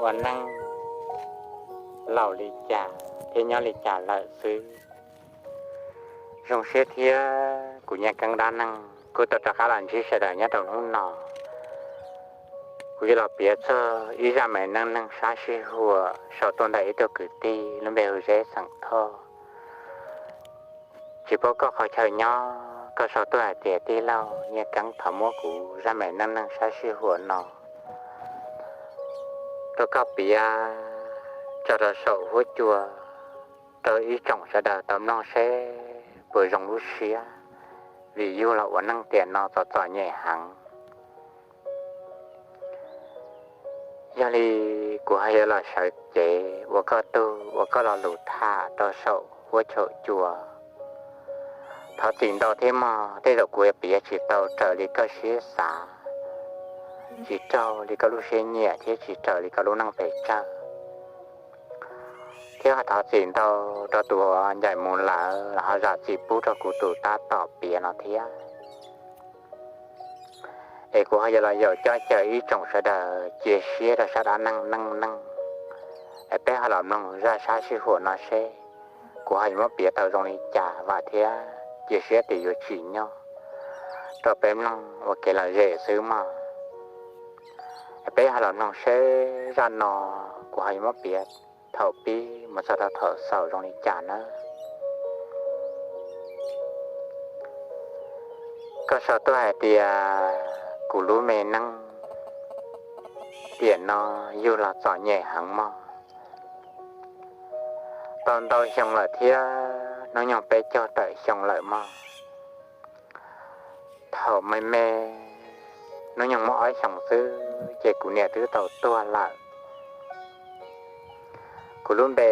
ua neej laus li cas thiab nyob li cas lawm xwb. Zoo siab thiab kuv Nyiaj Keeb dab neeg kuj tau rov qab los ntsib sawv daws nyob rau hnub no. Kuv yuav los piav txog ib zaj me neej neeg sab sij huam sau tuaj ntawm ib tug kwv tij lub npe hu Zeb xeem Thoj. Tsis paub koj qhov chaw nyob, koj sau tuaj hais tias tij laug Nyiaj Keeb thov muab kuv zaj me neej neeg sab sij huam no rau koj piav tso rau saum huab cua rau ib tsoom sawv daws tau mloog seb puas zoo lub siab, vim yug los ua neej tiam no txom txom nyem heev. Yog li kuv ho yuav los sawv cev ua koj tug ua koj lo lus tham rau saum huab saum cua. Thov txim ntau thiab mog, tej zaum kuv yuav piav tsis tau raws li koj siab xav, tsis raug li koj lub siab nyiam thiab tsis raws li koj lub neej pes tsawg. Thiab ho thov txim ntau rau tus uas ncaim mus lawm los ho zam txim pub rau kuv tus tab tom piav no thiab. Es kuv ho yuav los yaum coj caw ib tsoom sawv daws cia siab rau sab dab neeg neej neeg, es peb ho los mloog zaj sab sij huam no seb kuv ho yuav muab piav tau zoo li cas vam thiab cia siab tias yuav tsim nyog rau peb mloog ua kev lom zem xwb mog. Es peb ho los mloog seb zaj no kuv ho yuav muab piav thaum pib mus txog rau thaum xaus zoo li cas nawb. Koj sau tuaj hais tias kuv lub me neej tiam no yug los txom nyem heev mog. Tau ntau xyoo lawm thiab, hnub nyoog peb caug tawm xyoo lawm mog. Thaum me me, hnub nyoog muaj ob xyoos xwb ces kuv niam twb tau tuag lawm. Kuv lub npe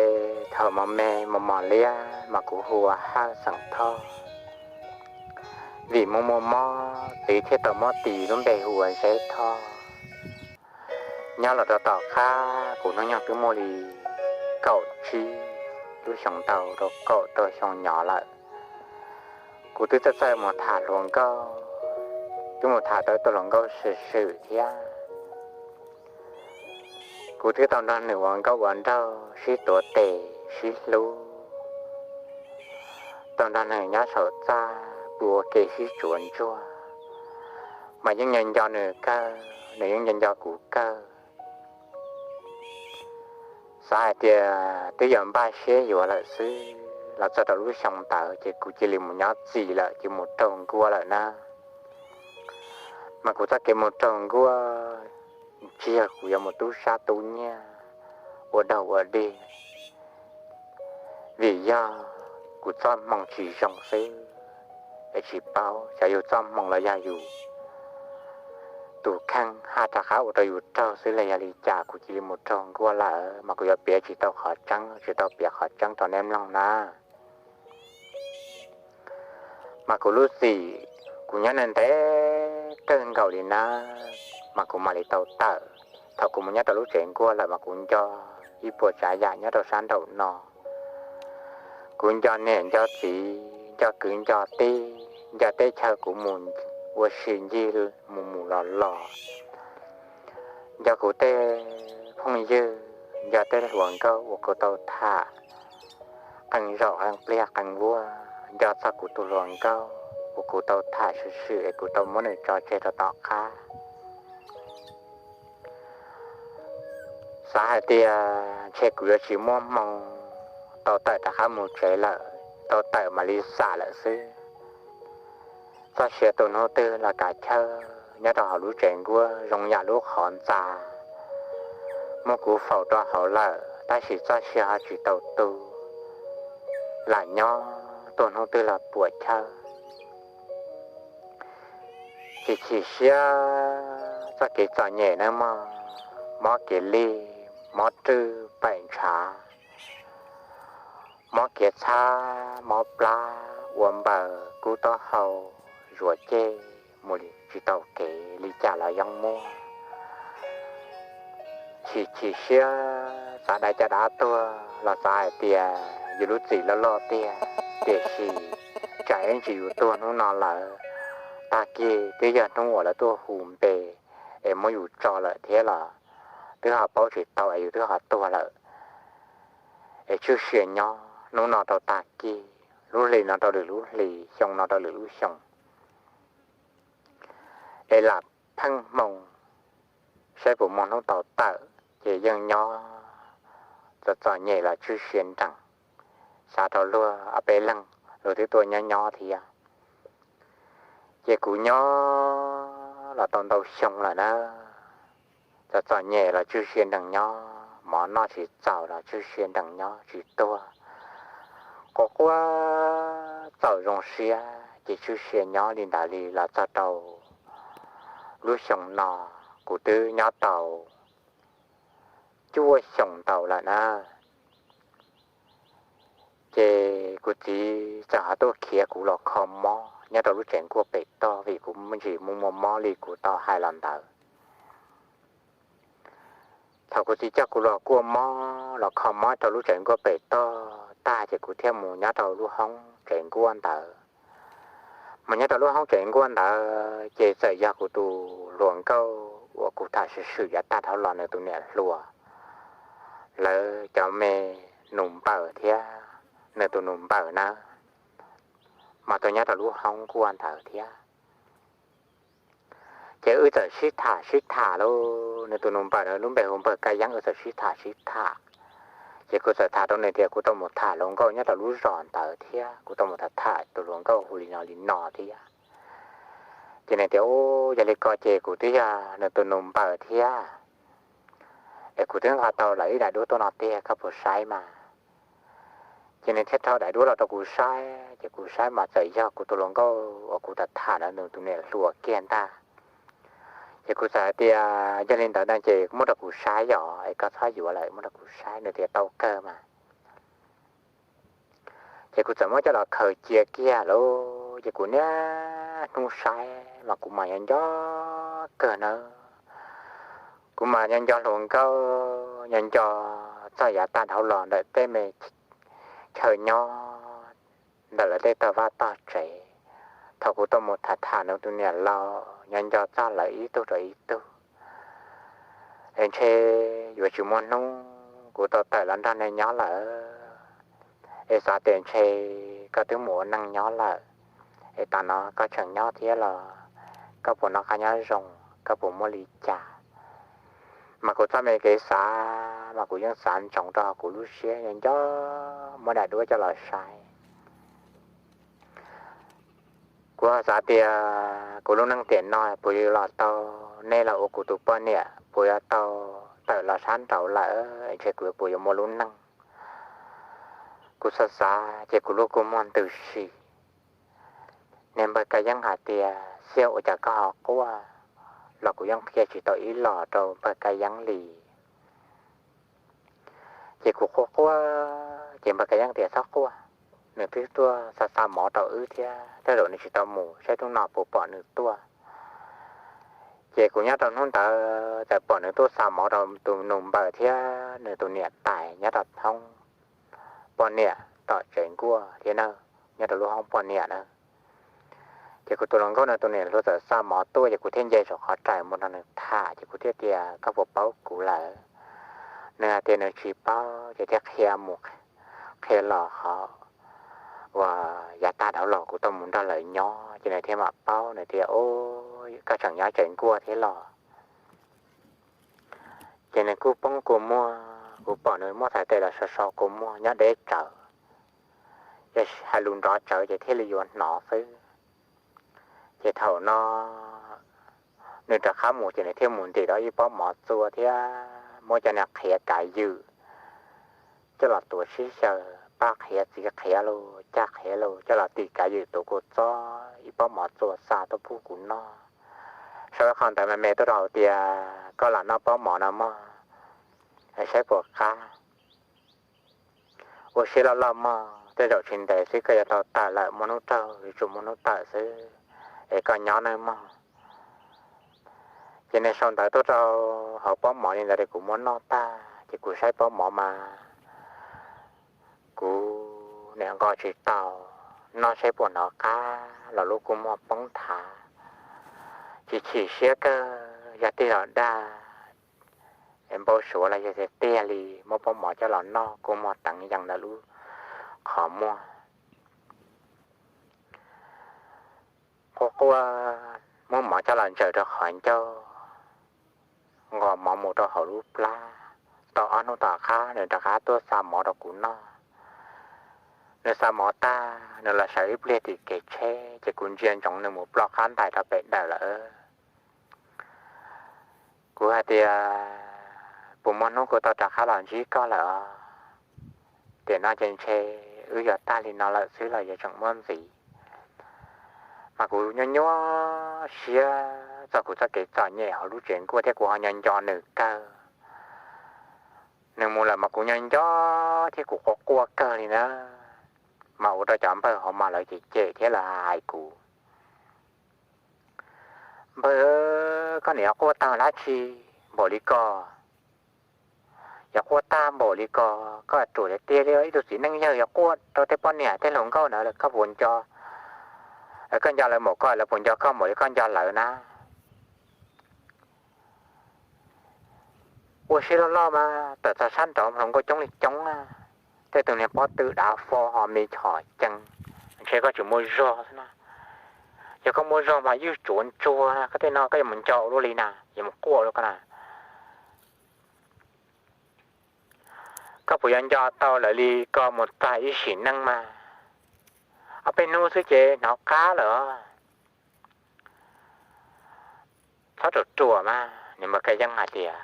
thaum me me mos mos liab mas kuv hu ua Hawj xeem Thoj. Vim mus muaj mob txiv thiaj tau muab tis lub npe hu ua Zeb Thoj. Nyob los rau tom qab kuv hnub nyoog twb muaj li kaum tsib lub xyoo ntau rau kaum rau xyoo nyob lawm. Kuv twb txawj txawj mus tham hluas nkauj, twb mus tham tau ib tug hluas nkauj swm swm thiab. Kuv twb tau nrog nws ua nkauj ua nraug sib tuav tes sib hlub, tau nrog nws nyob saum txaj pw ua ke sib tsuav ntsuag, mas yeej nco nco nws kawg, nws yeej nco nco kuv kawg. Xav hais tias twb yuav npaj siab yuav lawm xwb, los txog rau lub xyoo ntawd ces kuv cia li mus nyob txim lawm, cia li mus raug nkuaj lawm na. Mas kuv txoj kev mus raug nkuaj tsis yog kuv yuav mus tub sab tub nyiag ua daug ua dig, vim yog kuv txoj hmoo tsis zoo xwb, es tsis paub xyov yus txoj hmoo los yog yus tus kheej haj rov qab ua rau yus raug xwb los yog li cas kuv cia li mus raug nkuaj lawm, mas kuv yuav piav tsis tau qhov tseeb, tsis tau piav qhov tseeb rau nej mloog na. Mas kuv lub txim, kuv nyob ntev ntev kawg nkaus li na, mas kuv mam li tau tawm. Thaum kuv mus nyob rau lub tsev nkuaj lawm mas kuv nco ib puas tsav yam nyob rau sab nraum no. Kuv nco niam nco txiv, nco kwv nco tij, nco teb chaws kuv mus ua si ncig mus mus los los, nco kuv tej phooj ywg, nco tej hluas nkauj uas kuv tau tham qee zaum qee pliag qee vuag, nco txog kuv tus hluas nkauj uas kuv tau tham swm swm es kuv tau muab nws tso tseg rau tom qab. Xav hais tias ntshe kuv yuav tsis muaj hmoo tau tawm rov qab mus tsev lawm, tau tawm mam li xam lawm xwb. Txoj sia tus hnub twg los kav chawj nyob rau hauv lub tsev nkuaj zoo yam lub qhov ntxa muab kuv faus rau hauv lawm, tab sis txoj sia ho tsis tau tu, lam nyob tuaj hnub twg los puam chawj. Chim chim siab txoj kev txom nyem nawb mog, mob kev lig, mob rwj paim ntshav, mob kiav txhab, mob plab, ua npaws kub taub hau, zuav ceg mus li tsis tau kev, li cas los yeej muaj. Chim chim siab xav dai caj dab tuag los xav hais tias yus lub txim loj loj tiag, tiam sis tsam ib ntsis yus tuag hnub no lawm, tag kis twb yog hnub uas lawv tuaj hu npe es muab yus tso lawm thiab los twb ho paub tsis tau es yus twb ho tuag lawm. Es tswj sia nyob, hnub no rau tag kis, lub hli no rau lwm lub hli, xyoo no rau lwm lub xyoo. Es lam pheej hmoo saib puas muaj hnub tau tawm, ces yeej nyob txom txom nyem los tswj sia nrees, xav rau luag ob peb leeg, luag twb tuaj nyob nyob thiab. Ces kuv nyob los tau ntau xyoo lawm na, txom txom nyem los tswj sia nrees nyob, mov noj tsis txaus los tswj sia nrees nyob tsis tuag, quaj quaj txaus zoo siab ces tswj sia nyob li ntawd li los txog rau lub xyoo no. Kuv twb nyob tau cuaj xyoos ntau lawm na. Ces kuv txiv txawm ho tuaj khiav kuv los kho mob nyob rau lub tsev nkuaj pem toj, vim kuv muaj ntsis muaj muaj mob li kuv tau hais los ntawd. Thaum kuv txiv coj kuv los kuaj mob, los kho mob rau lub tsev nkuaj pem toj tag, ces kuv thiaj mus nyob rau lub hoob tsev nkuaj ntawd. Mus nyob rau lub hoob tsev nkuaj ntawd ces txawm yog kuv tus hluas nkauj uas kuv tham swm swm yav tag dhau los nws tus niam hluas, lawv cov me nus npawm thiab nws tus nus npawm nawb, mas tuaj nyob rau lub hoob nkuaj ntawd thiab. Ces wb txawm sib tham sib tham lauj, nws tus nus npawm ntawd lub npe hu Npawg Kab Yeeb, wb txawm sib tham sib tham. Ces kuv txawm tham rau nws tias kuv tau mus tham hluas nkauj nyob rau lub zos ntawd thiab, kuv tau mus tham tham tus hluas nkauj hu li no li no thiab. Ces nws tias, Ub, yog li ko ces kuv twb yog nws tus nus npawm thiab, es kuv twb nqa tau lawv ib daim duab tuaj no tiag, koj puas saib mas? Ces nws thiaj rho daim duab los rau kuv saib, ces kuv saib mas txawm yog kuv tus hluas nkauj uas kuv tham tham ntawd nws tus niam hluas kiag ntag. Ces kuv txawm hais tias, Yog li ntawd na ces muab rau kuv saib yom, es koj txhob yuav lawm, muab rau kuv saib. Nws tias, Tau kawg mas. Ces kuv txawm muab coj los khaws cia kiag lauj, ces kuv niaj hnub saib mas kuv mas nyob nco kawg nawb. Kuv mas nyob nco hluas nkauj, nyob nco txog yav tag dhau los ntawm tej me chaw nyob, ntawm lawv tej tog vaj tog tsev. Thaum kuv tuaj mus tham tham nws tus niam laus, nyob nco txog lawv ib tug rau ib tug. Es ntshe yuav tsis muaj hnub kuv tau tawm los nrog nej nyob lawm. Es xav tias ntshe koj twb mus ua neej nyob lawm, es tas no koj tseem nyob thiab los? Koj puas noj qab nyob zoo? Koj puas muaj li cas? Mas kuv txoj me kev xav mas kuv yeej xav ntsoov rau hauv kuv lub siab, nyob nco muab daim duab coj los saib. Kuv ho xav tias kuv lub neej tiam no puas yuav los tau, nej los ua kuv tus poj niam puas yuav tau tawm los sab nraud lawm, ntshe kuv puas yuav muaj lub neej. Kuv xav xav ces kuv lub kua muag ntws si. Niag npawg Kab Yeeb hais tias, Xyov ua cas koj ho quaj, los kuv yeej qhia tsis tau ib los rau npawg Kab Yeeb li. Ces kuv quaj quaj, ces npawg Kab Yeeb tias, Txhob quaj, nws twb tuaj xa xa mov rau wb thiab, tej zaum nws tsis tau mus, saib hnub no puas pom nws tuaj. Ces kuv nyob rau hnub ntawd txawm pom nws tuaj xa mov rau tus nus npawm thiab nws tus niam tais nyob rau hoob poj niam tom tsev nkuaj thiab na, nyob rau lub hoob poj niam na. Ces kuv tus hluas nkauj nws tus niam hluas txawm xa mov tuaj, ces kuv thiaj nce saum qhov rais mus nrog nws tham, ces kuv thiaj tias, Koj puas paub kuv lawm? Nws hais tias nws tsis paub, ces thiaj qhia mus qhia los hov uas yav tag dhau los kuv tau mus nrog lawv nyob, ces nws thiaj mam paub, nws tias, Ub, koj tseem nyob tsev nkuaj thiab los? Ces nws kuj poob kua muag, kuv pom nws muab txhais tes los so so kua muag nyob deb tsawv, yog hais lus nrov tsawv ces thiaj li yuav hnov xwb. Ces thaum no nws rov qab mus ces nws thiaj mus ntim tau ib pob mov txua thiab muab cov niag qhiav kav ywm coj los tuav sib xyaw, pab qhiav txiv qhiav los caj qhiav los coj los tim kav ywm tuav kua txob ib pob mov txua xa tuaj pub kuv noj. Sau ib qho ntawv me me tuaj rau hauv tias, Koj lam noj pob mov no mog, saib puas qab. Ua siab loj loj mog, tej zaum tsis ntev xwb koj yuav tau tawm lawm, muaj hnub raug yuav tsum muaj hnub tawm xwb, es koj nyob nawb mog. Ces nws sau ntawv tuaj rau hauv pob mov li ntawd es kuv muab noj tag, ces kuv saib pob mov mas kuv niam nqos tsis tau, noj saib puas hnov qab los lub kua muag poob nthav. Chim chim siab kawg, yog tig los dag es npau suav los yog tiag tiag li muab pob mov coj los noj kua muag teev yees ntawm lub qhov muag. Quaj quaj muab mov coj los ntsaws rau qhov ncauj, nqos mov mus rau hauv lub plab. Tau ob hnub tom qab nws rov qab tuaj xa mov rau kuv noj. Nws xa mov tag nws los sawv ib pliag tim kev tsheb ces kuv ntsia ntsoov nws mus ploj qab ntais rau pem dawm lawm. Kuv hais tias, puas muaj hnub kuv tau rov qab los ntsib koj lawm os? Tiam no ces ntshe wb yuav tag li no lawm xwb los yuav tseem muaj ntxiv. Mas kuv nyuaj nyuaj siab txog kuv txoj kev txom nyem hauv lub tsev nkuaj thiab kuv ho nco nco nws kawg. Nws mus lawm mas kuv nco nco thiab kuv quaj quaj kawg li na. Mas ua rau cov npawg hauv mas lawv cem cem thiab lawv hais kuv, npawg, koj nim yuav quaj tag dab tsi npaum li ko? Yuav quaj tag npaum li ko, koj ruam tiag tiag li, ib tug txiv neej yawg yuav quaj rau tej poj niam tej hluas nkauj ntawd lawm koj puas nco? Koj nco lawv npaum ko lawv puas nco koj npaum li koj nco lawv na? Ua siab loj loj mas tawm txog sab nraud hluas nkauj coob li coob, tej tus niag pob tw dav fo ho me chom cees, ntshe koj tsis muaj zog xwb na. Yog koj muaj zog mas ywj tsuav ntsuag na, koj tej no koj yuav mus nco ua luaj li na, yuav mus quaj ua luaj koj na. Koj puas yuav nco tau lawv li ko mus tag ib sim neej mas? Ob peb hnub xwb ces hnov qab lawm. Txhob ruam ruam mas. Nws mas ka yeej hais tias,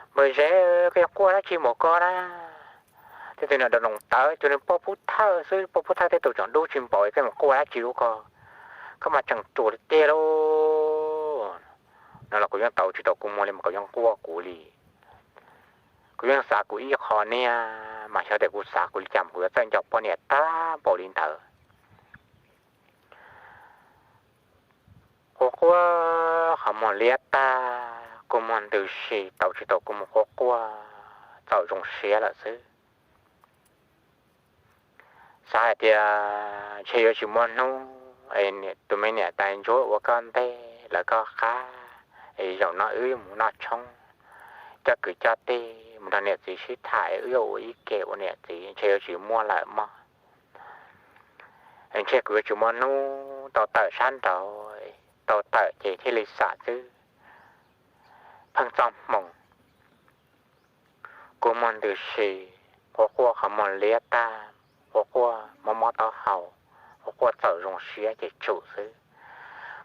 npawg Zeb, koj yuav quaj dab tsi npaum ko na? Tej tus niag dau noo tawv, tus niag poj pub thawj xwb, poj pub thawj tej tus tseem dub tsis npaum, koj mus quaj dab tsi ua ko? Koj mas tseem ruam tiag lauj. No los kuv yeej tau tsis tau kua muag li mas kuv yeej quaj kuv li. Kuv yeej xav kuv ib qho niag, mas xyov tias kuv xav kuv li cas mas kuv yuav txawj nco poj niam tag npaum li ntawd. Quaj quaj qhov muag liab tag, kua muag ntws si, tau tsis tau kua muag, quaj quaj txaus zoo siab lawm xwb. Xav hais tias ntshe yuav tsis muaj hnub es tus me niam tais ntsuab ua koj ntej lawv koj qab, es zaum no wb mus noj tshoob, coj kwv coj tij mus nrog niam txiv sib tham es wb yuav ua ib ke ua niam txiv, ntshe yuav tsis muaj lawm mog. Ntshe kuv yuav tsis muaj hnub tau tawm sab nraud, tau tawm ces thiaj li xam xwb. Pheej txoj hmoo, kua muag ntws si, quaj quaj qhov muag liab tag, quaj quaj mob mob taub hau, quaj quaj txaus zoo siab ces tsum xwb.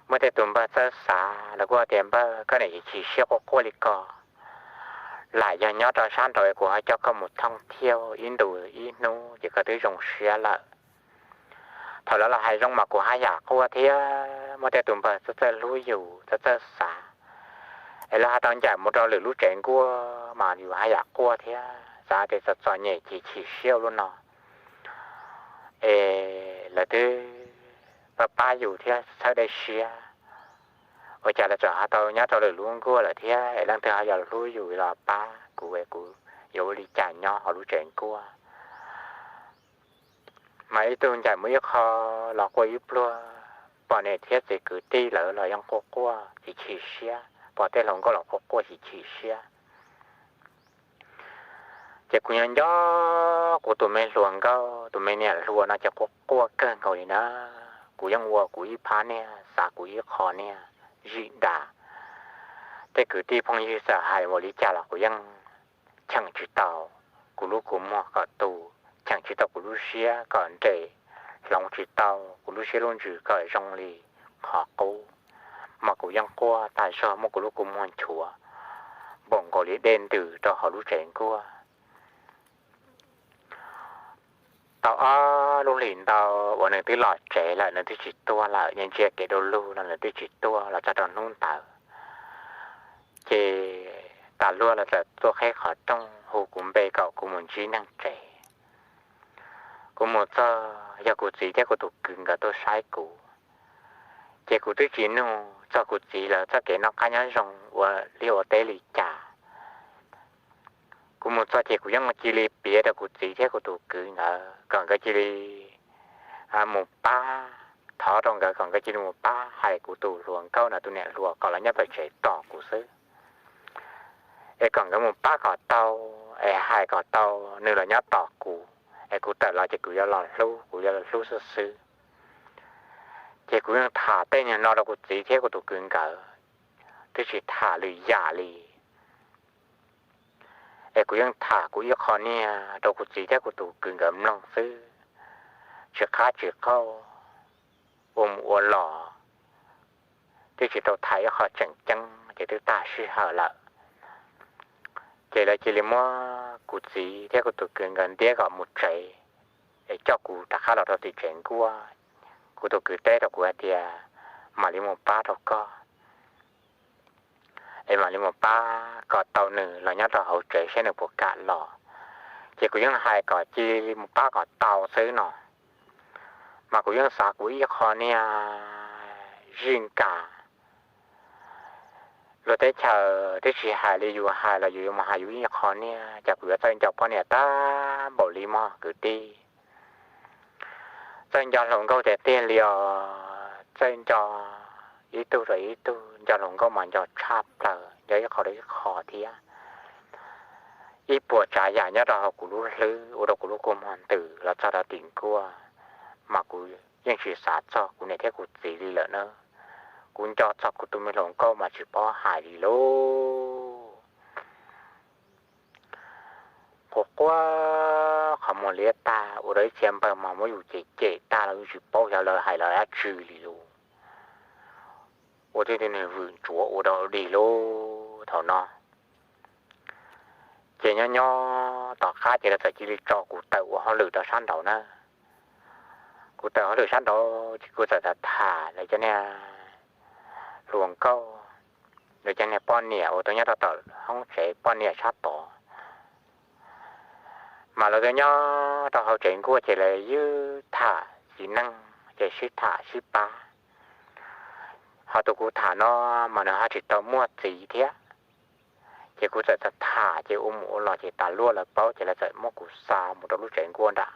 Muaj tej tus npawg txawj xav, lawv kuj tias, npawg, koj niam chim chim siab quaj quaj li ko, lam yog nyob rau sab nraud kuv ho coj koj mus thooj thiaj ib ntus ib hnub ces koj twb zoo siab lawm. Thaum lawv los hais zoo mas kuv haj yam quaj thiab, muaj tej tus npawg txawj txawj hlub yus, txawj txawj xav, es lawv ho tau ncaim mus rau lwm lub tsev nkuaj mas yus haj yam quaj thiab, xav tias txom txom nyem chim chim siab ua luaj no, es lawv twb pab pab yus thiab txhawb dej siab. Ua cas lawv tseem ho tau nyob rau lwm lub nkuaj lawm thiab, es leej twg ho yog hlub yus los pab kuv es kuv yuav ua li cas nyob hauv lub tsev nkuaj. Mas ib tug ncaim mus ib qho los quaj ib pluag, pom niam thiab txiv kwv tij lawv los yeej quaj quaj chim chim siab, pom tej hluas nkauj los quaj quaj chim chim siab. Ces kuv nyob nco kuv tus me hluas nkauj, tus me niam hluas no ces quaj quaj kawg nkaus li na. Kuv yeej ua kuv ib phab niag, xav kuv ib qho niag, zim das. Tej kwv tij phooj ywg txawm hais ua li cas los kuv yeej cheem tsis tau kuv lub kua muag kom tu, cheem tsis tau kuv lub siab kom nres, hloov tsis tau kuv lub siab lub ntsws kom zoo li qhov qub. Mas kuv yeej quaj tas zog muab kuv lub kua muag nchuav npaum nkaus li dej ntws rau hauv lub tsev nkuaj. Tau ob lub hlis ntau uas nws twb los tsev lawm, nws twb tsis tuaj lawm, yeej ntsia kev du lug no nws twb tsis tuaj los txog rau hnub ntawd. Ces tas luag los txawm tuaj qheb qhov rooj hu kuv npe kom kuv mus ntsib neeg tsev. Kuv mus txog yog kuv txiv thiab kuv tus kwv nkawd tuaj saib kuv. Ces kuv twb tsis nug txog kuv txiv lawv txoj kev noj qab nyob zoo ua liaj ua teb li cas. Kuv mus txog ces kuv yeej cia li piav rau kuv txiv thiab kuv tus kwv ntawd kom nkawd cia li mus pab, thov rau nkawd kom nkawd cia li mus pab hais kuv tus hluas nkauj no tus niam hluas kom los nyob pem tsev tos kuv xwb. es kom nkawd mus pab kom tau, es hais kom tau nws los nyob tos kuv, es kuv tawm los ces kuv yuav los hlub, kuv yuav los hlub xwb xwb. Ces kuv yeej tham tej niag no rau kuv txiv thiab kuv tus kwv nkawd, twb tsis tham lwm yam li. Es kuv yeej tham kuv ib qho niag rau kuv txiv thiab kuv tus kwv nkawd mloog xwb, tsis qab tsis qaug, ua mus ua los, twb tsis tau tham ib qho tseem ceeb ces twb tag sij hawm lawm. Ces lawv cia li muab kuv txiv thiab kuv tus kwv nkawd ntiab kom mus tsev, es coj kuv rov qab los rau tim tsev nkuaj. Kuv tus kwv teb rau kuv hais tias mam li mus pab rau koj, es mam li mus pab kom tau nws los nyob rau hauv tsev saib nws puas kam los. Ces kuv yeej hais kom cia li mus pab kom tau xwb no, mas kuv yeej xav kuv ib qho niag zij nkas. Luag teb chaws twb tsis hais li, yus hais los yus yuav mus hais yus ib qho niag, cas kuv yuav txawj nco poj niam tag npaum li mog kwv tij. Txawj nco hluas nkauj tiag tiag li os, txawj nco ib tug rau ib tug, nco hluas nkauj mas nco tshaj plaws, nco ib qho rau ib qho thiab. Ib puas tsav yam nyob rau hauv kuv lub hlwb ua rau kuv lub kua muag ntws los txog rau tim nkuaj, mas kuv yeej tsis xav txog kuv niam thiab kuv txiv li lawm na. Kuv nco txog kuv tus me hluas nkauj mas tsis paub hais li lauj. Quas quaj qhov muag liab tag, ua rau ib txhia npawg mas muab yus cem cem tag los yus tsis paub xyov lawv hais lawv dab tsi li lauj. Ua tib tug niag vwm ntsuav ua rau dig lauj thaum no. Ces nyob nyob tom qab ces lawv txawm cia li tso kuv tawm ua hauj lwm rau sab nraud na. Kuv tawm hauj lwm sab nraud ces kuv txawm tham tham lawv cov niag hluas nkauj, lawv cov niag poj niam uas tau nyob rau tom hoob tsev poj niam sab tod. Mas lawv tau nyob rau hauv tsev nkuaj ces lawv yeej tham txiv neej ces sib tham sib pab. Ho tus kuv tham no mas nws ho tsis tau muaj txiv thiab. Ces kuv txawm tham tham ces ua mus ua los ces tas luaj lawv paub ces lawv txawm muab kuv xa mus rau lub tsev nkuaj nram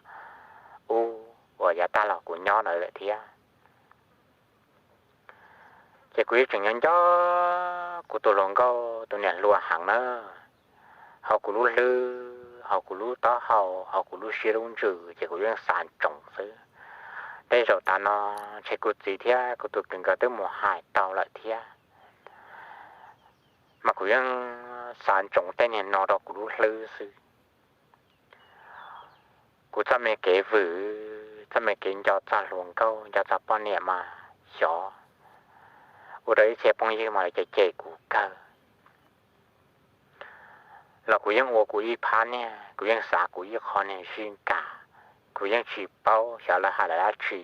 ub uas yav tag los kuv nyob ntawd lawm thiab. Ces kuv yeej tseem nyob nco kuv tus hluas nkauj tus niam hluas heev na. Hauv kuv lub hlwb, hauv kuv lub taub hau, hauv kuv lub siab lub ntsws ces kuv yeej xav ntsoov xwb. Tej zaum tas no ntshe kuv txiv thiab kuv tus kwv nkawd twb mus hais tau lawm thiab, mas kuv yeej xav ntsoov tej niag no rau kuv lub hlwb xwb. Kuv txoj me kev vwm, txoj me kev nco txog hluas nkauj nco txog poj niam mas xyov ua rau ib txhia phooj ywg mas lawv cem cem kuv kawg. Los kuv yeej ua kuv ib phab niag, kuv yeej xav kuv ib qho niag zij nkam, kuv yeej tsis paub xyov lawv hais lawv dab tsi,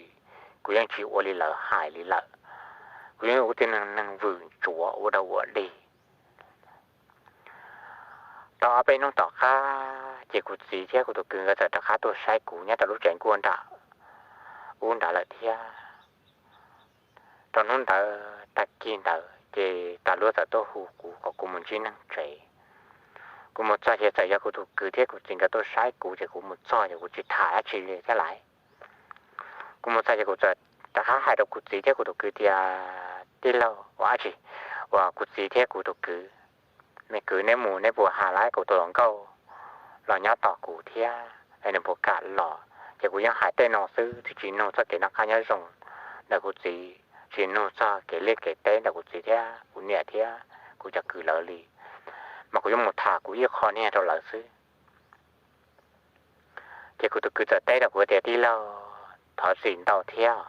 kuv yeej tsis ua li lawv hais li lawm. Kuv yeej ua tib neeg neeg vwm ntsuav ua dog ua dig. Tau ob peb hnub tom qab ces kuv txiv thiab kuv tus kwv nkawd txawm rov qab tuaj saib kuv nyob rau lub tsev nkuaj nram ub nrad lawm thiab. Rau hnub ntawd tag kis ntawd ces tas luaj txawm tuaj hu kuv kom kuv mus ntsib neeg tsev. Kuv mus txog ces txawm yog kuv tus kwv thiab kuv txiv nkawd tuaj saib kuv ces kuv mus txog ces kuv tsis tham dab tsi li thiab lais. Kuv mus txog ces kuv txawm rov qab hais rau kuv txiv thiab kuv tus kwv tias, tij laug, ua dab tsi, uas kuv txiv thiab kuv tus kwv, me kwv, neb mus neb puas hais lawv kuv tus hluas nkauj los nyob tos kuv thiab es nws puas kam los? Ces kuv yeej hais tej no xwb, twb tsis nug txog kev noj qab nyob zoo ntawm kuv txiv, tsis nug txog kev liaj kev teb ntawm kuv txiv thiab kuv niam thiab kuv cov kwv lawv li, mas kuv yeej mus tham kuv ib qho niag rau lawv xwb. Ces kuv tus kwv txawm teb rau kuv tias, tij laug, thov txim ntau thiab.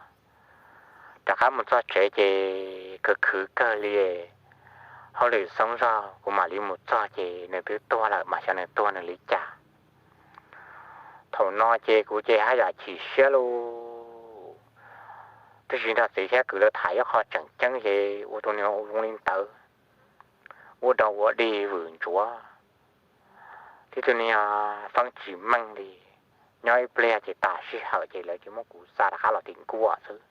Rov qab mus txog tsev ces khwv khwv kawg li, hauj lwm xoob zog kuv mam li mus txog ces nws twb tuag lawm, mas xyov nws tuag nws li cas. Thaum no ces kuv ces haj yam chim siab lauj. Twb tsis nrog txiv thiab kwv lawv tham ib qho tseem ceeb ces ua tus niag zoo li ntawd, ua dog ua dig vwm ntsuav, tib tug niag feeb tsis meej li. Nyob ib pliag ces tas sij hawm ces lawv cia muab kuv xa rov qab los tim nkuaj xwb.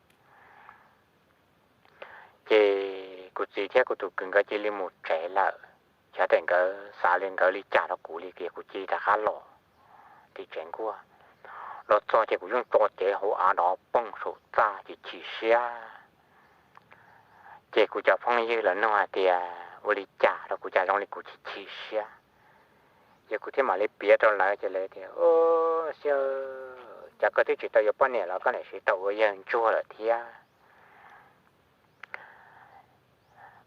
Ces kuv txiv thiab kuv tus kwv nkawd cia li mus tsev lawm. Xyov tias nkawd xav li nkawd li cas rau kuv li ces kuv cia li rov qab los tim tsev nkuaj. Los txog ces kuv yeej tso cev hauv av nrov poog saum txaj ces chim siab. Ces kuv cov phooj ywg lawv nug hais tias, ua li cas rau kuv cas zoo li kuv chim chim siab. Ces kuv thiaj mam li piav rau lawv ces lawv tias, Ub, xib, cas koj twb tsis tau yuav poj niam los koj niam siv tau ua yawg ntsuag lawm thiab.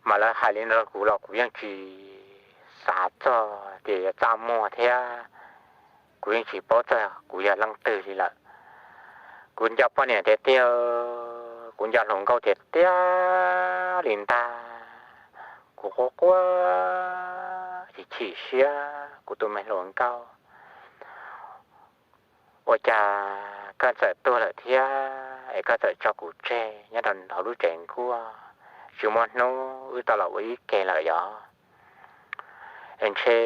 Mas lawv hais li no rau kuv los kuv yeej tsis xav txog tias yuav txaj muag thiab, kuv yeej tsis paub txog kuv yog leej twg li lawm. Kuv nco poj niam tiag tiag, kuv nco hluas nkauj tiag tiag li ntag. Kuv quaj quaj chim chim siab, kuv tus me hluas nkauj, ua cas koj txawm tuag lawm thiab es koj txawm tso kuv tseg nyob rau hauv lub tsev nkuaj, tsis muaj hnub wb tau los ua ib ke lawm yog? Es ntshe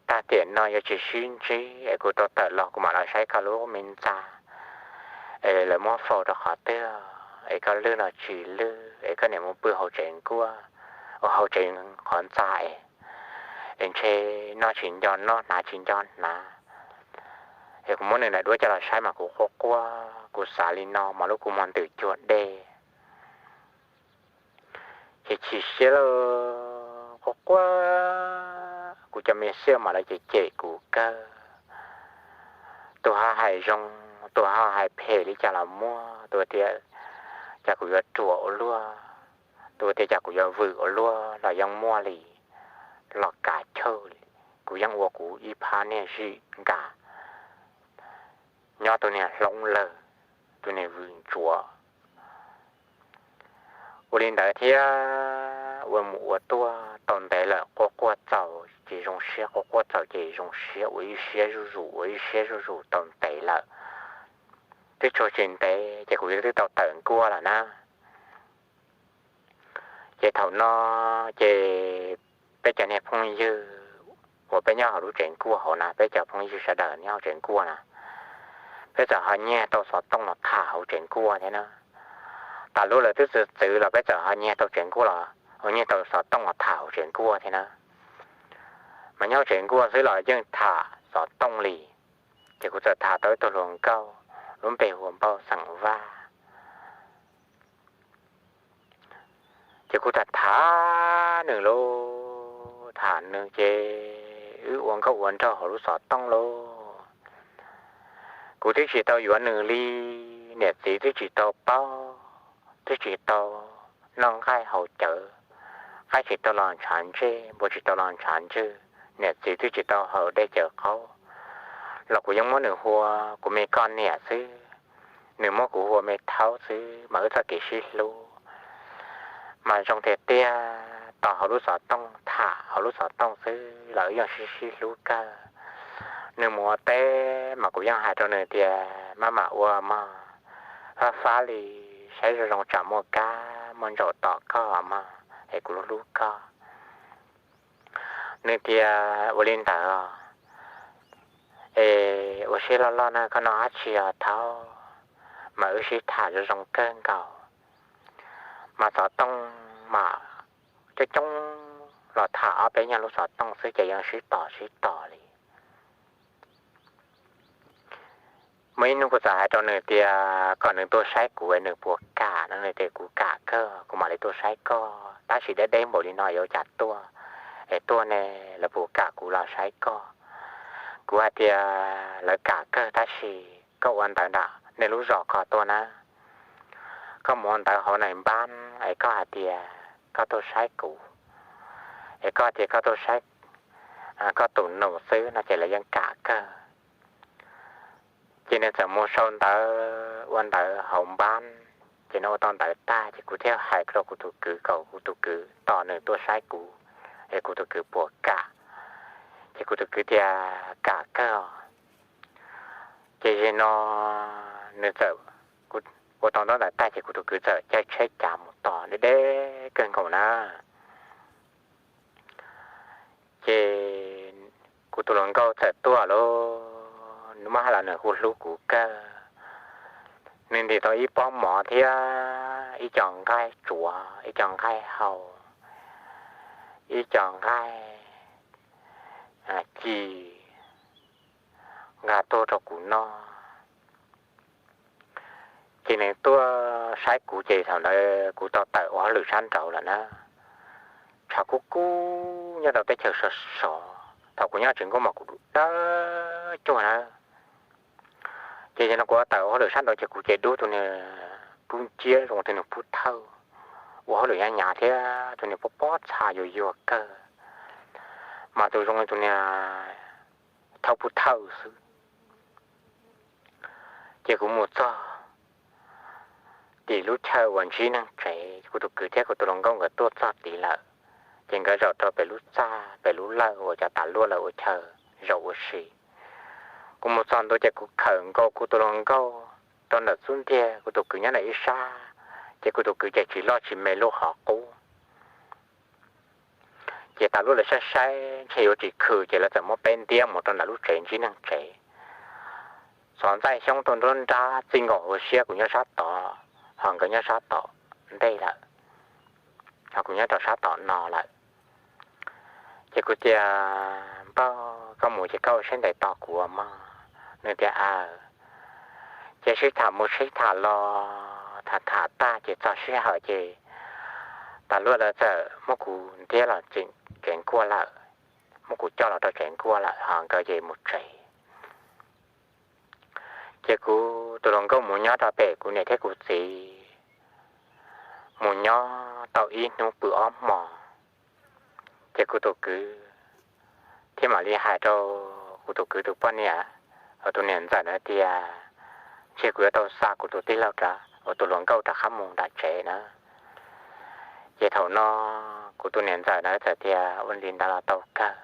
tag tiam no yuav tsis sib ntsib es kuv tau tawm los kuv mam los saib koj lub me ntxa es lawv muab faus rau qhov twg, es koj lwj los tsis lwj, es koj niam mus pw hauv tsev nkuaj, ua hauv tsev qhov ntxa es, es ntshe noj tsis nco noj, hnav tsis nco hnav. Es kuv muab nws daim duab coj los saib mas kuv quaj quaj, kuv xav li no mas lub kua muag ntws cuag dej. Ces chim siab lawm, quaj quaj, kuv cov me xwb mas lawv cem cem kuv kawg. Tus ho hais zoo, tus ho hais phem li cas los muaj, tus tias cas kuv yuav ruam ua luaj, tus tias cas kuv yuav vwm ua luaj los yeej muaj li, los kav chawj li, kuv yeej ua kuv ib phab niag zim nkag nyob tus niag hloov lawg, tus niag vwm ntsuav. Ua li ntawd thiab ua mus ua tuaj tau ntev lawm, quaj quaj txaus ces zoo siab, quaj quaj txaus ces zoo siab, ua ib siab zuj zus, ua ib siab zuj zus tau ntev lawm. Twb tsuag tsis ntev ces kuv twb tau tawm nkuaj lawm na. Ces thaum no ces peb cov niag phooj ywg uas peb nyob hauv lub tsev nkuaj hauv na, peb cov phooj ywg sawv daws nyob hauv tsev nkuaj na, peb txawm ho nyiag tau xov tooj los tham hauv tsev nkuaj thiab na. Tas lub lawv twb txwv txwv los peb txawm ho nyiag tau tsev nkuaj los, ho nyiag tau xov tooj los tham hauv tsev nkuaj thiab na. Mas nyob hauv tsev nkuaj xwb los yeej tham xov tooj li. Ces kuv txawm tham tau ib tug hluas nkauj lub npe hu ua Npauj xeem Vaj. Ces kuv tham tham nws lauj, tham nws ces wb ua nkauj ua nraug hauv lub xov tooj lauj. Kuv twb tsis tau yuav nws li, niam txiv twb tsis tau paub, twb tsis tau noj nqaij haus cawv, qaib tsis tau los ntshav ntsej, npua tsis tau los ntshav ntswg, niam txiv twb tsis tau haus dej cawv qaub, los kuv yeej muab nws hu ua kuv me koj niam xwb. Nws muab kuv hu ua me thaub xwb mas wb txoj kev sib hlub mas zoo tiag tiag. Tos hauv lub xov tooj, tham hauv lub xov tooj xwb los wb yeej sib sib hlub kawg. Nws mus ua teb mas kuv yeej hais rau nws tias, Maj mam ua mog, fab fab li, saib zoo zoo tsam muaj kab muaj ntsaum tom koj mog, es kuv hlub hlub koj. Nws tias, Ua li ntawd es ua siab loj loj na, koj noj dab tsi os thaub? Mas wb sib tham zoo zoo kawg nkaus. Mas xov tooj mas coob coob los tham ob peb nyuag lub xov tooj xwb ces yeej sib tos sib tos li. Muaj ib hnub kuv txawm hais rau nws tias kom nws tuaj saib kuv es nws puas kam no, nws tias, Kuv kam kawg, kuv mam li tuaj saib koj, tab sis deb deb npaum li no yuav ua cas tuaj, es tuaj ne lawv puas kam kuv los saib koj? Kuv hais tias, Lawv kam kawg tab sis koj ua ntawv nram nej lub zos ko tuaj na, koj mus ua ntawv hauv nais npab es koj hais tias koj tuaj saib kuv, es koj tias koj tuaj saib koj tus nus xwb no ces lawv yeej kam kawg. Ces nws txawm mus sau ntawv ua ntawv hauv npab, ces nws ua tau ntawv tag ces kuv thiaj hais rau kuv tus kwv kom kuv tus kwv tos nws tuaj saib kuv, es kuv tus kwv puas kam. Ces kuv tus kwv tias kam kawg os. Ces zaum no nws txawm, kuv ua tau ntaub ntawv tag ces kuv tus kwv txawm caij tsheb cav mus tos, deb deb kawg nkaus na. Ces kuv tus hluas nkauj txawm tuaj lauj, nws muab hais los nws kuj hlub kuv kawg. Nws ntim tau ib pob mov thiab ib co nqaij tsuav, ib co nqaij hau, ib co nqaij ci nqa tuaj rau kuv noj. Ces nws tuaj saib kuv ces thaum ntawd kuv tau tawm ua hauj lwm sab nraud lawm na. mas kub kub nyob rau teb chaws sov sov. Thaum kuv nyob tsev nkuaj mas kuv dub dawb cuag na. Ces yog no kuv tawm ua hauj lwm sab nraud ces kuv ces dub tus niag pub nciab zoo tus niag pub thawj, ua hauj lwm hnyav hnyav thiab tus niag pob pob txha yuag yuag kawg, mas tus zoo li tus niag thawj pub thawj xwb. Ces kuv mus txog tim lub chaw uas ntsib neeg tsev, kuv tus kwv thiab kuv tus hluas nkauj nkawd tuaj txog tid lawm, ces nkawd zaum rau pem lub txaj pem lub lawj uas cov tas luaj lawv ua chaw zaum ua si. Kuv mus txog ntua ces kuv khawm nkaus kuv tus hluas nkauj rau ntawm xub ntiag, kuv tus kwv nyob ntawm ib sab, ces kuv tus kwv ces tsis loj tsis me lub qhov qub. Ces tas luaj lawv saib saib ntshe yuav tsis khw ces lawv txawm muab peb ntiab mus rau ntawm lub tsev ntsib neeg tsev. Xov ntxaij xyoob tuaj nruab nrab txij nkaus hauv siab, kuv nyob sab tod, ho nkawd nyob sab tom ntej lawm, ho kuv nyob rau sab tom no lawm. Ces kuv tias, Npawg, koj mus ces koj ua siab ntev tos kuv mog. Nws tias, Aws. Ces sib tham mus sib tham los tham tham tag ces txog sij hawm ces tas luaj lawv txawm muab kuv ntiab los tsev nkuaj lawm, muab kuv coj los rau tsev nkuaj lawm ho nkawd ces mus tsev. Ces kuv tus hluas nkauj mus nyob rau pem kuv niam thiab kuv txiv, mus nyob tau ib hnub pw ob hmos, ces kuv tus kwv thiaj mam li hais rau kuv tus kwv tus poj niam, tus niam ntxawm na tias, Ntshe kuv yuav tau xa kuv tus tij laug rov, uas tus hluas nkauj rov qab mus nram tsev na. Ces thaum no kuv tus niam ntxawm na txawm tias, Ua li ntawd los tau kawg.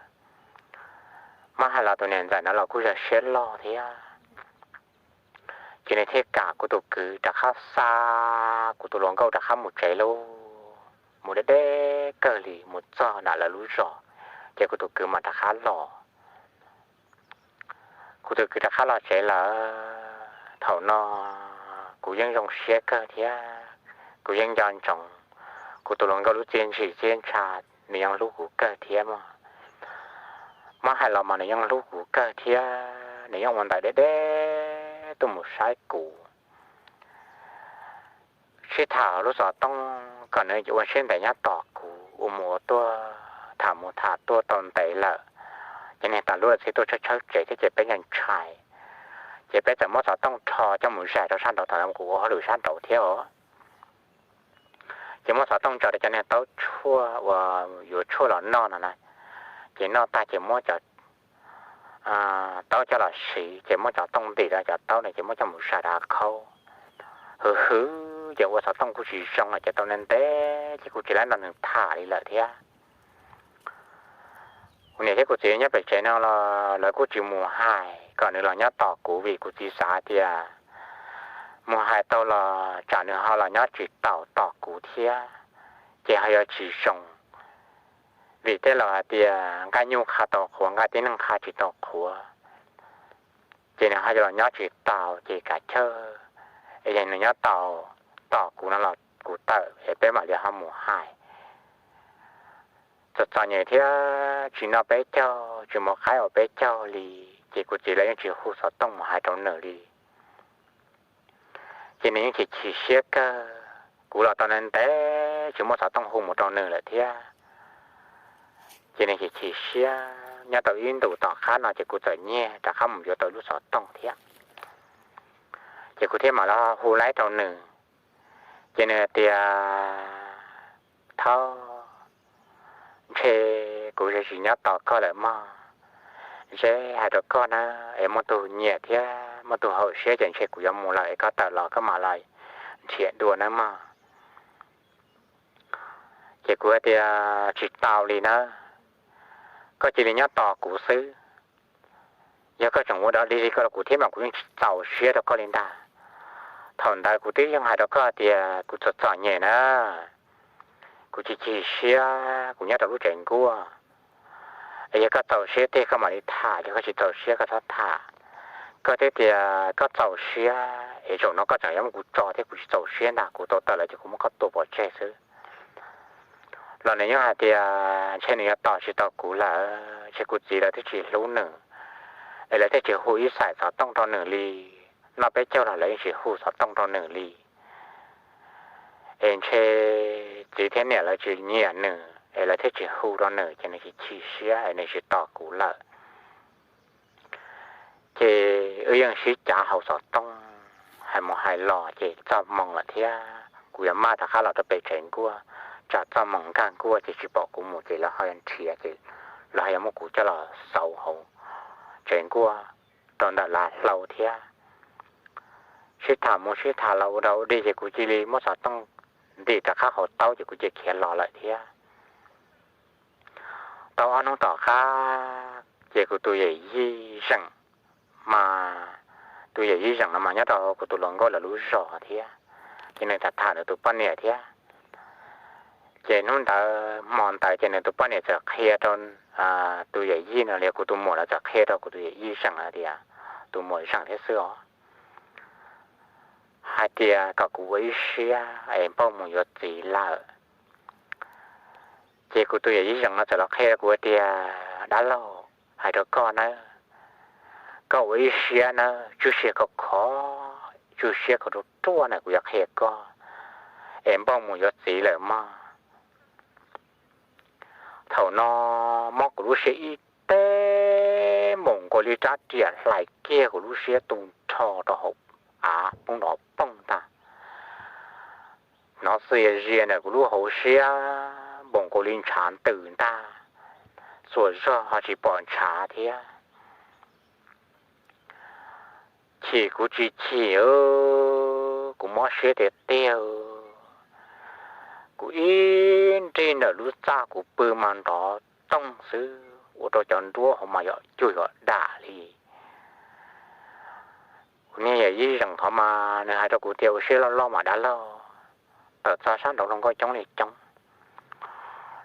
Muab hais los tus niam ntxawm na los kuj yog siab loj thiab. Ces nws thiaj kam kuv tus kwv rov qab xa kuv tus hluas nkauj rov qab mus tsev lauj, mus deb deb kawg li mus txog nram lawv lub zos, ces kuv tus kwv mam rov qab los. Kuv tus kwv rov qab los tsev lawm, thaum no kuv yeej zoo siab kawg thiab, kuv yeej nco ntsoov kuv tus hluas nkauj lub txiaj ntsim txiaj ntsha, nws yeej hlub kuv kawg thiab mog. Muab hais los mas nws yeej hlub kuv kawg thiab, nws yeej ua ntawv deb deb tuaj mus saib kuv, sib tham lub xov tooj kom nws ua siab ntev nyob tos kuv, ua mus ua tuaj, tham mus tham tuaj tau ntev lawm, ces niag tas luaj txhij tuaj tshawb tshawb tsev thiab ces peb ntshai ntshai, ces peb txawm muab xov tooj rho coj mus zais rau sab nraud thaum ntawd kuv ua hauj lwm sab nraud thiab os. Ces muab xov tooj tso rau cov niag taub tshuaj uas yuav tshuaj los noj no na, ces noj tag ces muab cov taub coj los siv, ces muab cov tooj ntim rau cov taub no ces muab coj mus zais rau khaub. Hwv hwv, ces ua xov tooj kuj tsis zoo lawm, ces tau ntev ntev ces kuj tsis tau nrog nws tham li lawm thiab. Kuv niam thiab kuv txiv nyob pem tsev no los lawv kuj tsis mus hais kom nws los nyob tos kuv, vim kuv txiv xav tias mus hais tau los tsam nws ho los nyob tsis taus tos kuv thiab, ces ho yuav tsis zoo. Vim tej laus hais tias nqaij nyuj qha tau qhuav, nqaij tib neeg qha tsis tau qhuav. Ces nws ho yuav los nyob tsis taus, ces kav chawj, es yog nws nyob tau tos kuv no los kuv tawm es peb mam li ho mus hais. Txom txom nyem thiab tsis noj peb caug, tsis mus qaib ua peb caug li, ces kuv txiv lawv yeej tsis hu xov tooj mus hais rau nws li. Ces nws yeej chim chim siab kawg, kuv los tau ntev ntev tsis muaj xov tooj hu mus rau nws lawm thiab. Ces nws chim chim siab, nyob tau ib ntus tom qab no ces kuv txawm nyiag rov qab mus yuav tau lub xov tooj thiab. Ces kuv thiaj mam li hu laib rau nws, ces nws tias, Thaub, ntshe kuv tsis nyob tos koj lawm mog. Ntshe hais rau koj na, es muaj tug nyiam thiab muaj tug haum siab ces ntshe kuv yuav mus lawm, es koj tawm los koj mam los nrhiav dua nawb mog. Ces kuv hais tias, Tsis tau li nawb, koj cia li nyob tos kuv xwb. Yog koj tseem ua dog dig li koj rau kuv thiab mas kuv yeej tsis txaus siab rau koj li ntag. Thaum ntawd kuv twb yeej hais rau koj tias kuv txom txom nyem na, kuv chim chim siab, kuv nyob rau lub tsev nkuaj. Es yog koj txaus siab tiag koj mam li tham, yog koj tsis txaus siab koj txhob tham. Koj twb tias koj txaus siab es zaum no koj tseem yuav muab kuv tso thiab, kuv tsis txaus siab ntag, kuv tau tawm lawm ces kuv muab koj tua pov tseg xwb. Los nws yeej hais tias ntshe nws yuav tos tsis tau kuv lawm, ntshe kuv txiv lawv twb tsis hlub nws, es lawv thiaj tsis hu ib xaim xov tooj rau nws li. Noj peb caug los lawv yeej tsis hu xov tooj rau nws li. Es ntshe txiv thiab niam lawv tsis nyiam nws, es lawv thiaj tsis hu rau nws ces nws tsis chim siab es nws tsis tos kuv lawm. Ces wb yeej sib cav hauv xov tooj, hais mus hais los ces txog moos lawm thiab kuv yuav maj rov qab los rau pem tsev nkuaj, tsam txog moos nkag nkuaj ces tsis pom kuv mus ces lawv ho yuav nrhiav ces lawv ho yuav muab kuv coj los xauv hauv tsev nkuaj rau ntawm lav hlau thiab. Sib tham mus sib tham los ua dog ua dig ces kuv cia li muab xov tooj ntim rov qab hauv taub ces kuv cia li khiav los lawm thiab. Tau ob hnub tom qab ces kuv tus yawm yij Zeem, mas tus yawm yij Zeem no mas nyob rau kuv tus hluas nkauj lawv lub zos thiab, ces nws tham tham nws tus poj niam thiab. Ces hnub ntawd hmo ntawd ces nws tus poj niam txawm qhia rau tus yawm yij no li kuv tus muam lawv txawm qhia rau kuv tus yawm yij Zeem hais tias, tus muam Zeem thiab xwb os, hais tias kom kuv ua ib siab es npauj mus yuav txiv lawm. Ces kuv tus yawm yij Zeem no txawm los qhia rau kuv tias, dab laug, hais rau koj nawb, koj ua ib siab nawb, tswj siab koj khov, tswj siab koj ruaj ruaj na, kuv yuav qhia koj, es npauj mus yuav txiv lawm mog. Thaum no mob kuv lub siab ib teg, npaum nkaus li rab riam hlais kiag kuv lub siab tu nrho rau hauv av poob nrov poog ntag. Hnov xias zias ntawm kuv lub hauv siab npaum nkaus li ntshav ntws ntag, txhua zog ho tsis pom ntshav thiab. Chim kuv tsis chim, kuv mob siab tiag tiag. Kuv ib nrig ntawm lub txaj kuv pw mas nrov toog xwb, ua rau cov nruab hauv mas yog cuag yuav dam li. Kuv niag yawm yij Zeem qhov mas nws hais rau kuv tias, ua siab loj loj mas dab laug, tawm txog sab nraud hluas nkauj coob li coob.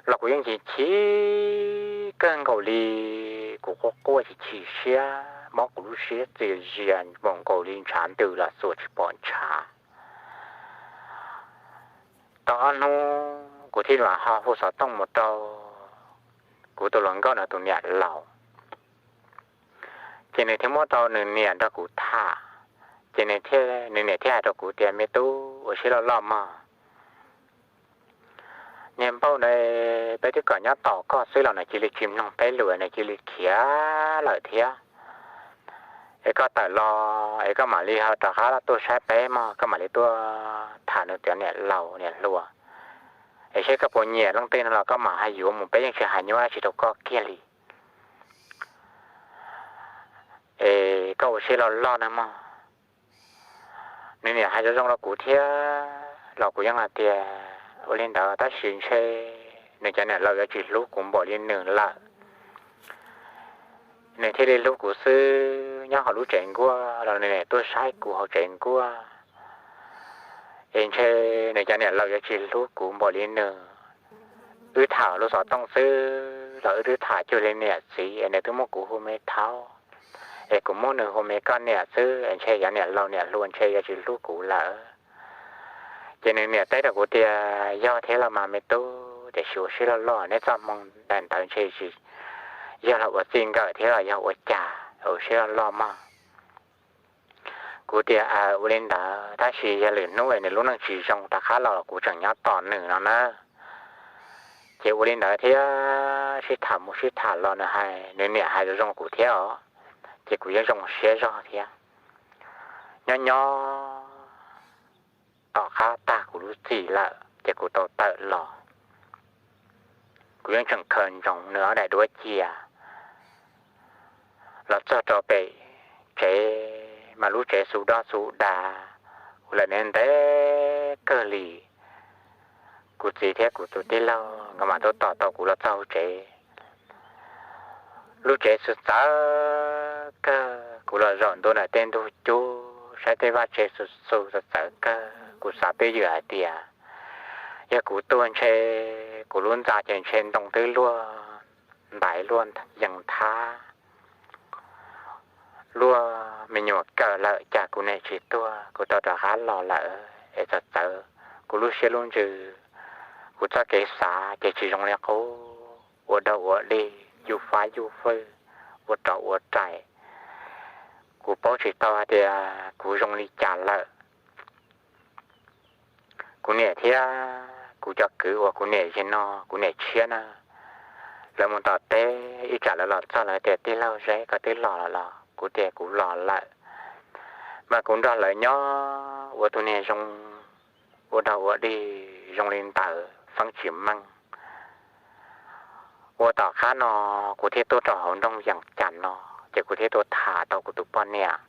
Los kuv yeej chim chim kawg nkaus li, kuv quaj quaj chim chim siab, mob kuv lub siab xias zias npaum nkaus li ntshav ntws los txhua tsis pom ntshav. Tau ob hnub kuv thiaj mam ho hu xov tooj mus rau kuv tus hluas nkauj no tus niam laus. Ces nws thiaj muab rau nws niam nrog kuv tham. Ces nws niam thiaj hais rau kuv tias, me tub, ua siab loj loj mog. Niag npauj na, peb twb kom nyob tos koj xwb los nws cia li tsis mloog peb lus, nws cia li khiav lawm thiab. Es koj tawm los es koj mam li ho rov qab tuaj saib peb mog, koj mam li tuaj tham nws cov niam laus niam hluas, es seb koj puas nyiam leej twg no los koj mam ho yuav mus, peb yeej tsis hais nyuaj dab tsi rau koj kiag li. Es koj ua siab loj loj nawb mog. Nws niam hais zoo zoo rau kuv thiab los kuv yeej hais tias ua li ntawd tab sis ntshe nws cov niam laus yuav tsis hlub kuv npaum li nws lawm. Nws thiaj li hlub kuv xwb, nyob hauv lub tsev nkuaj los nws niam tuaj saib kuv hauv tsev nkuaj. Es ntshe nws cov niam laus yuav tsis hlub kuv npaum li nws. Wb tham lub xov tooj xwb los wb twb tham cuag li niam txiv es nws twb muab kuv hu me thaub. Es kuv muab nws hu me koj niam xwb es ntshe cov niam laus niam hluas ntshe yuav tsis hlub kuv lawm. Ces nws niam teb rau kuv tias, yog thiab los mas me tub, tiam sis ua siab loj loj, neb txoj hmoo daim ntawd ntshe tsis yog los ua txij nkawm thiab los yog ua cas, ua siab loj loj mog. Kuv tias, ua li ntawd tab sis yog lwm hnub es nws lub neej tsis zoo rov qab los kuv tseem nyob tos nws no na. Ces ua li ntawd thiab sib tham mus sib tham los nws hais, nws niam hais zoo zoo kuv thiab os. Ces kuv yeej zoo siab zog thiab. Nyob nyob tom qab tag kuv lub txim lawm ces kuv tau tawm los. Kuv yeej tseem khaws ntsoov nws ob daim duab cia. Los txog rau pem tsev mas lub tsev xu dob xu dag, kuv lawm ntev ntev kawg li. Kuv txiv thiab kuv tus tij laug nkawd mam tuaj tos tau kuv los txog hauv tsev. Lub tsev xu txawv kawg, kuv los zaum ntua ntawm tej ntug cub saib tej vaj tse xu xu txawv txawv kawg. Kuv xav twj ywm hais tias yog kuv tuag ntshe kuv lub ntxa ces ntshe ntoo twb luaj ntaiv luaj yees thab, luaj me nyuam kawg lawm, cas kuv niam tsis tuag, kuv tau rov qab los lawm es txawv txawv kuv lub siab lub ntsws. Kuv txoj kev xav ces tsis zoo li qub, ua dog ua dig, yuj fab yuj fwj, ua rov ua rais. Kuv paub tsis tau hais tias kuv zoo li cas lawm. Kuv niam thiab kuv cov kwv uas kuv niam yig no, kuv niam tshiab na, lawv mus tom teb ib tsam lawv los txog lawv tias, tij laug Zeb, koj twb los lawm los? Kuv tias kuv los lawm. Mas kuv nrog lawv nyob ua tus niag zoo, ua dog ua dig zoo li ntawd feeb tsis meej. Ua tom qab no kuv thiaj tuaj rau hauv nroog Yees Cas no, ces kuv thiaj tuaj tham tau kuv tus poj niam.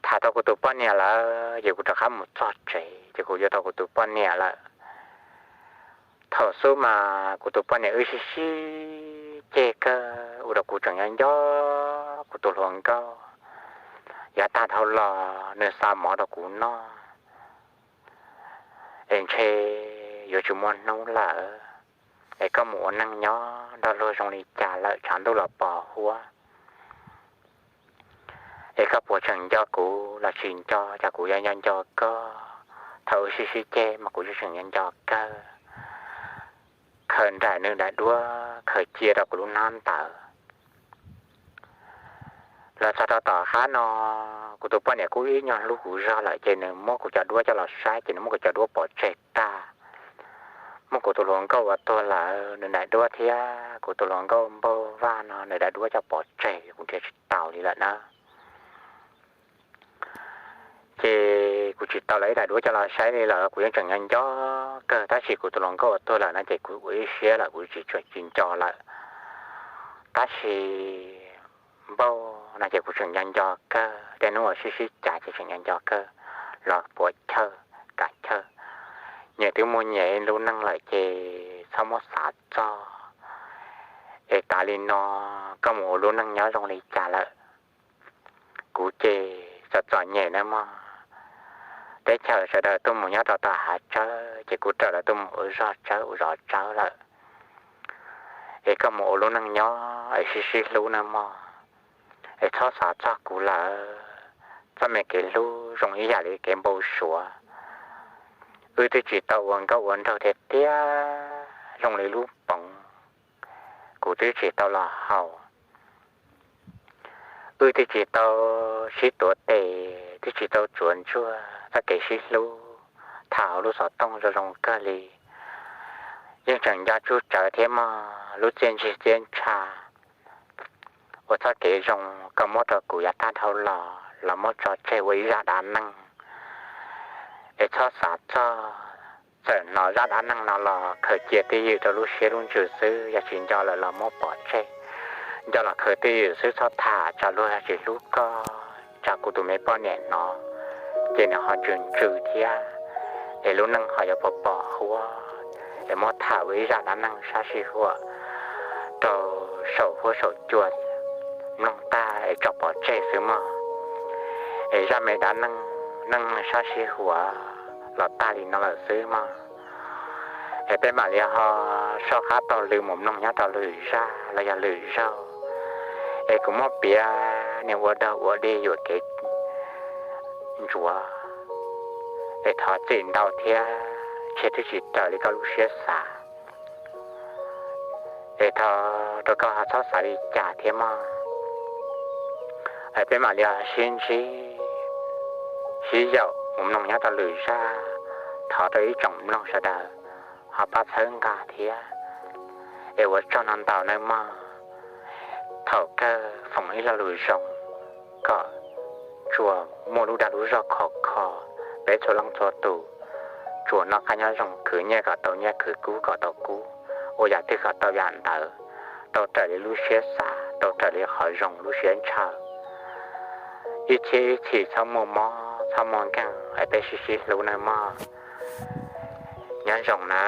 Tham tau kuv tus poj niam lawm ces kuv rov qab mus txog tsev ces kuv yuav tau kuv tus poj niam lawm. Thaum xub mas kuv tus poj niam wb sib sib ceg kawg ua rau kuv tseem nyob nco kuv tus hluas nkauj yav tag dhau los nws xa mov rau kuv noj. Es ntshe yuav tsis muaj hnub lawm, es koj mus ua neej nyob nrog luag zoo li cas lawm tshav ntuj los pos huab, es koj puas tseem nco kuv los tsis nco? Cas kuv yuav nco nco koj? Thaum wb sib sib ceg mas kuv yeej tseem nco nco kawg. Khaws nraim nws daim duab khaws cia rau kuv lub hnab ntawd. Los txog rau tom qab no, kuv tus poj niam kuj ib nyuag hlub kuv zog lawm ces nws muab kuv cov duab coj los saib ces nws muab kuv cov duab pov tseg tag. Muab kuv tus hluas nkauj uas tuag lawm nws daim duab thiab kuv tus hluas nkauj Npauj Vaj no nws daim duab coj pov tseg, kuv nrhiav tsis tau li lawm na. Ces kuv tsis tau lawv ib daim duab coj los saib li lawm, kuv yeej tseem nco nco kawg, tab sis kuv tus hluas nkauj uas tuag lawm no ces kuv ua ib siab lawm, kuv tsis tseem tsis nco lawm. Tab sis Npauj no ces kuv tseem nco nco kawg, tej hnub uas sib sib cav ces tseem nco nco kawg, los puas chawj kam chawj. Nyias twb muaj nyias lub neej lawm ces txhob muab xav txog. Es tas li no koj mus ua lub neej nyob zoo li cas lawm? Kuv ces txom txom nyem nawb mog. Teb chaws sawv daws tuaj mus nyob rau tom hav tsawb ces kuv raws lawv tuaj mus ua zog tsawb ua zos tsawb lawm. Es koj mus ua lub neej nyob es sib sib hlub nawb mog. Es txhob xav txog kuv lawm. Txoj me kev hlub zoo ib yam li kev npau suav. Wb twb tsis tau ua nkauj ua nraug tiag tiag zoo li lub poov, kuv twb tsis tau los haus. Wb twb tsis tau sib tuav tes, twb tsis tau tsuav ntsuag, txoj kev sib hlub tham hauv lub xov tooj zoo zoo kawg li. Yeej tseem nco tsuj tsawv thiab mog, lub txiaj ntsig txiaj ntsha uas txoj kev zoo koj muab rau kuv yav tag dhau los, los muab tso tseg ua ib zaj dab neeg. Es txhob xav txog, txawm hnov zaj dab neeg no los khaws cia twj ywm rau lub siab lub ntsws xwb, yog tsis nco lawm los muab pov tseg. Nco los khaws twj ywm xwb, txhob tham, tsam luag tsis hlub koj, tsam kuv tus me poj niam hnov ces nws ho ntsws ntsws thiab, es lub neej ho yuav pos pos huab. Es muab tham ua ib zaj dab neeg sab sij huam rau saum huab saum cua mloog tag es tso pov tseg xwb mog. Es zaj me dab neeg neej sab sij huam los tag li no lawm xwb mog. Es peb mam li ho soj qab taug lw mus mloog nyob rau lwm zaj los yog lwm zaug. Es kuv muab piav niag ua dog ua dig yuam kev ntsuav, es thov txim ntau thiab, ntshe twb tsis raws li koj lub siab xav. Es thov rau koj ho txhob xav li cas thiab mog. Es peb mam li ho sib ntsib sib yaum mus mloog nyob rau lwm zaj. Thov rau ib tsoom mloog sawv daws ho pab txhawb nqa thiab. Es ua tsaug no ntau nawb mog. Thaum kawg foom ib lo lus zoo kom tsuas muaj lub dag lub zog khov kho, peb txhua leej txhua tus tsuas noj qab nyob zoo, khwv nyiaj kom tau nyiaj, khwv kub kom tau kub, ua yam twg kom tau yam ntawd, tau raws li lub siab xav, tau raws li qhov zoo lub siab ntshaw. Ib txhiab ib txhis txhob muaj mob txhob muaj nkeeg, es peb sib sib hlub nawb mog. Nyob zoo na.